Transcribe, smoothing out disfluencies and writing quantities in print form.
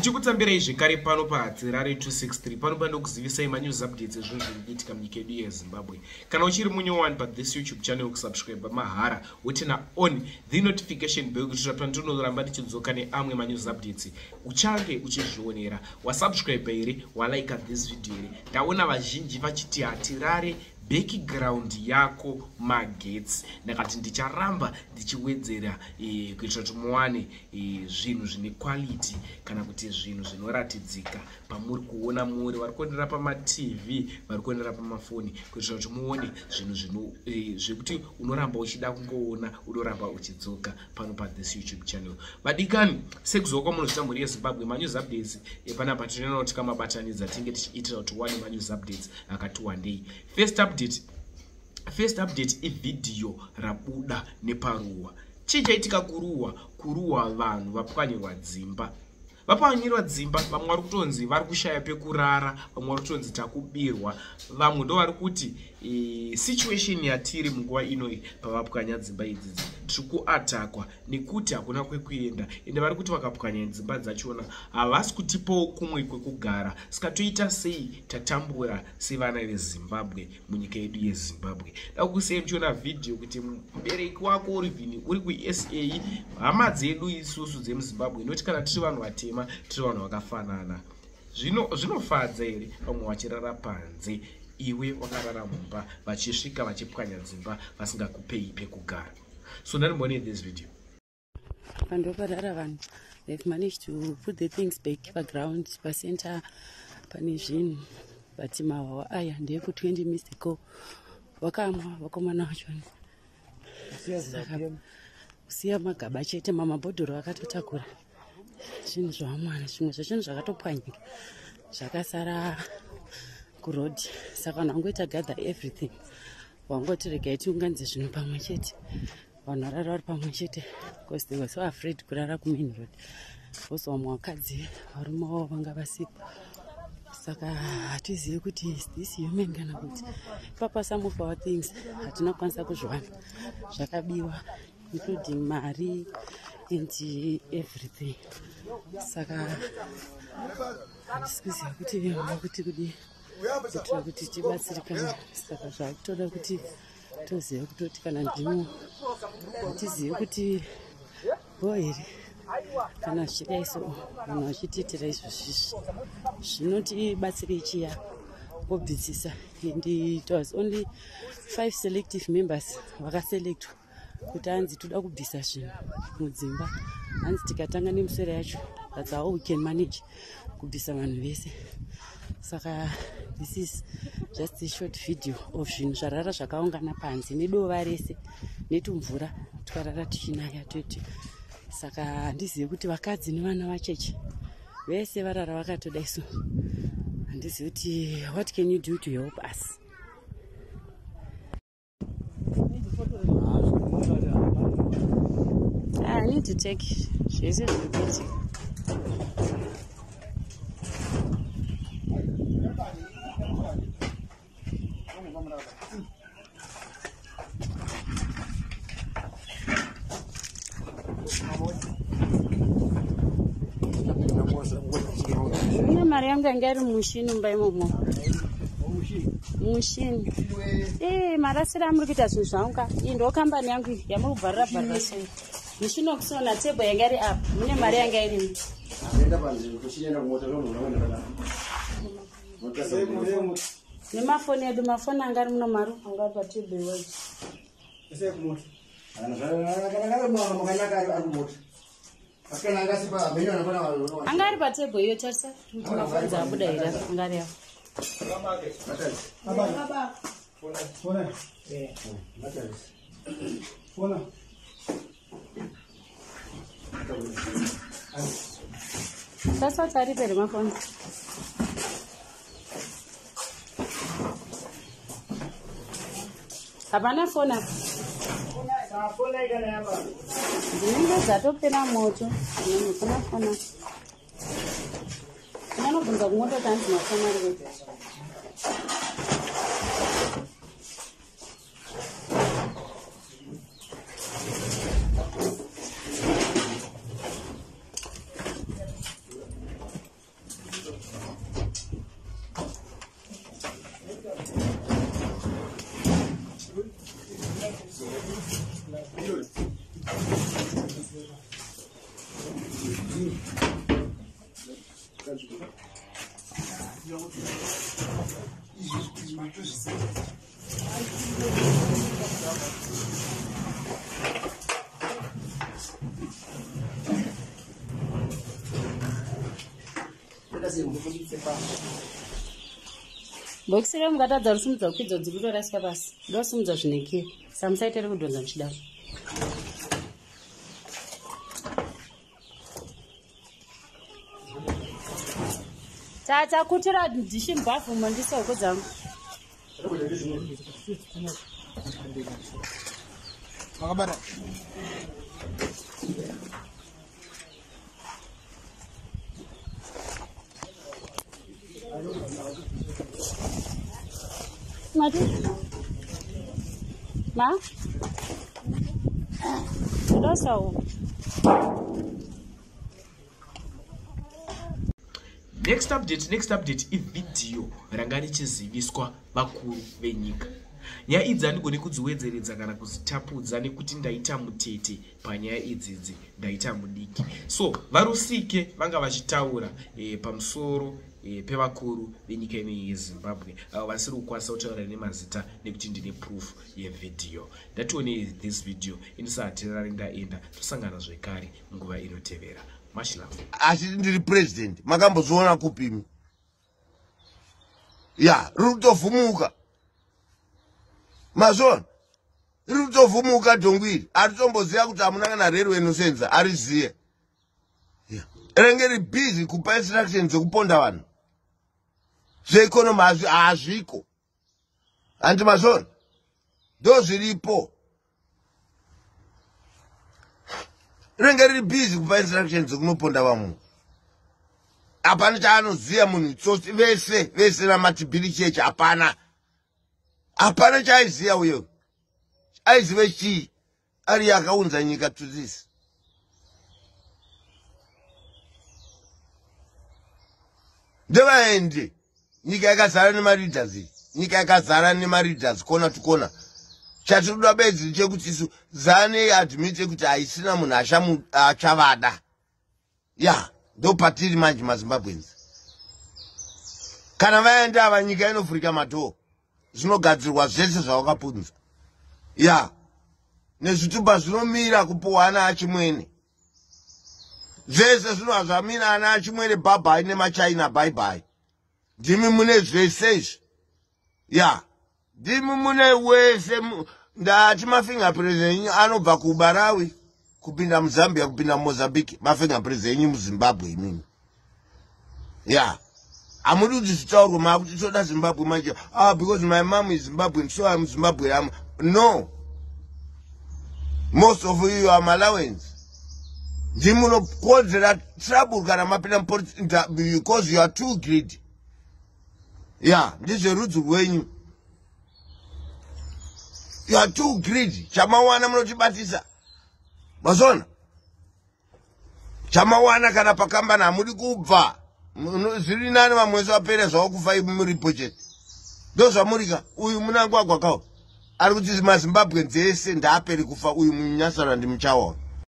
Ndichikutambirai zvekare pano paHatirare 263 pano pandokuzivisai manews updates ezvinhu zviri kuitika munyika yedu yeZimbabwe. Kana uchiri munyowani pa this YouTube channel, kusubscribe mahara, woturn on the notification bell kuitira pandinoramba ndichidzoka neamwe manews updates uchange uchizvionera. Wasubscribe here? Walike this video here? Ndaona vazhinji vachiti Hatirare, background yako magetsi. Ndakati ndicharamba ndichiwedzera kuitira kuti muwane zvinhu zvine quality kana kuti zvinhu zvinoratidzika pamuri kuona, muri vari kuonera pamaTV, vari kuonera pamafoni, kuitira kuti muone zvinhu zvekuti unoramba uchida kungoona, unoramba uchidzoka pano pathis YouTube channel. Vadikani, sekuziva kwamunozvita, mhuri yeZimbabwe, manews updates epanapa tinoona tikamabatanidza, tinge tichiitira kuti wane manews updates akati wandei. First update ivhidhiyo rabuda nepaRuwa. Chii chaitika kuRuwa? KuRuwa vanhu vapwanyirwa dzimba, vapwanyirwa dzimba. Vamwe vari kutonzi vari kushaya pekurara, vamwe vari kutonzi takubirwa, vamwe ndo vari kuti situation yatiri munguva inoi pavapwanya dzimba idzidzi, tiri kuattackwa nekuti hakuna kwekuenda. Ende vari kuti vakapwanya dzimba dzachona havasi kutipawo kumwe kwekugara, saka toita sei? Tatambura sevana veZimbabwe munyika yedu yeZimbabwe. Dakusei muchiona vhidhiyo kuti mubereki wako uri vhini uri kuSA, hama dzedu isusu dzemuZimbabwe, noti kana tiri vanhu vatema, tiri vanhu vakafanana. Zvinofadza here vamwe vachirara panze, iwe wakarara mumba, vachisvika vachipwanya dzimba vasingakupei pekugara? So ndanimbone this video. Pandoparara vanhu, they've managed to put the things back paground, pacenter pane zvinhu, but mahwawa aya ndeeku20 missed call. Vakamwa vakomana vachona, saka kusiya magaba chete, mamabhodhoro akatotakura zvinhu zvavamwana. Zvimwe zvechinhu zvakatopwanyika zvakasara kurodhi, saka vanhu vangoita gather everything, vangoti regai tiunganidze zvinhu pamwe chete. Vanhu varara vari pamwe chete because they were so afraid kurara kumain road, because vamwe vakadzi varume vavo vanga vasipo. Saka hatizivi kuti is this human kana kuti ipapa. Some of our things hatina kukwanisa kuzviwana, zvakabiwa, including mari and everything. Saka handisi kuziva kuti kuti kudii kuitira kuti tibatsirikane. Saka zvakutoda kuti toziva kutoti kana ndimo, hatizivi kuti bo here kana zvichidai. So vanhu vachitiitira izvozvizvi, zvinotibatsirei chiya kobvisisa? And it was only five selective members vakaselectwa kuti hanzi toda kubvisa zvinhu mudzimba. Hanzi tikatanga nemusoro yacho, that's how we can manage kubvisa vanhu vese. Saka this is just a short video of zvinhu zvarara zvakaungana panze, nedova rese netumvura twarara tichinaya twete. Saka handizivi kuti vakadzi nevana vacheche vese varara vakatodai. So handizivi kuti what can you do to help us? I need to take zvese zviri kuitika. Ine mari yangu yanga iri mumushini mumba imomo, mumushini. Ee, marasiro amuri kuita zvinhu zvangu ka. Iyi ndo kambani yangu iyi yamuri kubvarira bvarira. So mushini wekusona, table yanga iri apa, mune mari yanga irimo. Enda panze, kuchienda kumota. Zvomuona. Nemafoni edu, mafoni anga ari muno, mari anga ari patable iwacho. Makanaka ari kumota, asi kana angasipa amenyo anofana. Anga ari patable iyo. Tarisa kuti mafoni dzabuda here, anga ari apo. Fona. Fona. Tarisa kuti aripo here mafoni. Hapana foni apa, dzinenge dzatopera moto. Kuna foni apa, anobvunza kumota kuti hanzi mafoni ari kupi. Bhokisi reo mukatadza rusimudza kukwidza dziri kutorasika pasi. Ndosimudza zvinekiya. Samusaite rekudhonza muchidaro. Tata kutira dhishi mubhavhu umo ndise huku dzangu. Makabata. Mati? Ma? Ndosa huku. Next update, next update ividhiyo ranga richiziviswa vakuru venyika. Nyaya idzi handigoni kudziwedzeredza kana kudzitapudza nekuti ndaita mutete panyaya idzidzi, ndaita mudiki. So vaRusike vanga vachitaura pamusoro pevakuru venyika ino yeZimbabwe avo vasiri kukwanisa kutaura nemazita nekuti ndine proof yevhidhiyo. Ndationei this video inisahatirari ndaenda, tosangana zvekare nguva inotevera. Much love. Asi ndiri president, makambozviona kupimi? Ya, riri kutovhumuka. Mazviona? Riri kutovhumuka dhongo iri. Haritomboziva kuti hamuna kana railway inosenza, ariziye. Renge riri busy kupa instruction dzekuponda vanhu. Zveeconomy hazviko. Hanti mazviona? Ndozviripo. Rinenge riri busy kupa instruction dzekunoponda vamwe. Hapana chaanoziva munhu tsotsi vese vese namatibhiri chechi hapana. Hapana chaaiziva uyo. Aizive chii ari akaunza nyika to this. Ndevaende. Nyika yakazara nemaleaders iyi. Nyika yakazara nemaleaders kona to kona. Chatinoda bedzi chekuti isu ZANU admit kuti haisina munhu achavada. Ya, ndopatiri manje maZimbabweans. Kana vaenda ava nyika inovhurika madhoo. Zvinogadzirwa zvese zvavakapunza. Ya. Nezvitupa zvinomira kupuwa ana achimwene. Zvese zvinova zvamira ana achimwene bye bye nemaChina bye bye. Ndimi mune zvese izvi. Ya. Ndimi mune wese ndati mafingerprints enyu anobva kuMalawi kupinda muZambia kupinda muMozambique, mafingerprints enyu muZimbabwe imimi. Ya. Hamudi kuti zvitaurwe maakuti toda Zimbabwe manje. Ah, because my mom is Zimbabwean, so I'm Zimbabwean. No. Most of you are Malawians. Ndimi munokonzera trouble kana mapinda mupolitics because you are too greedy. Ya, ndizverudzi rwenyu. You are too greedy. Chamawana munotibatisa. Mazona? Chamawana kana pakambani hamudi kubva. Zviri nani vamwe vese vapere zvavo kufa imi muripo chete. Ndozvamurika. Uyu Mnangagwa kawo. Ari kuti maZimbabweans ese ndaapere kufa uyu munyasara ndimuchawa.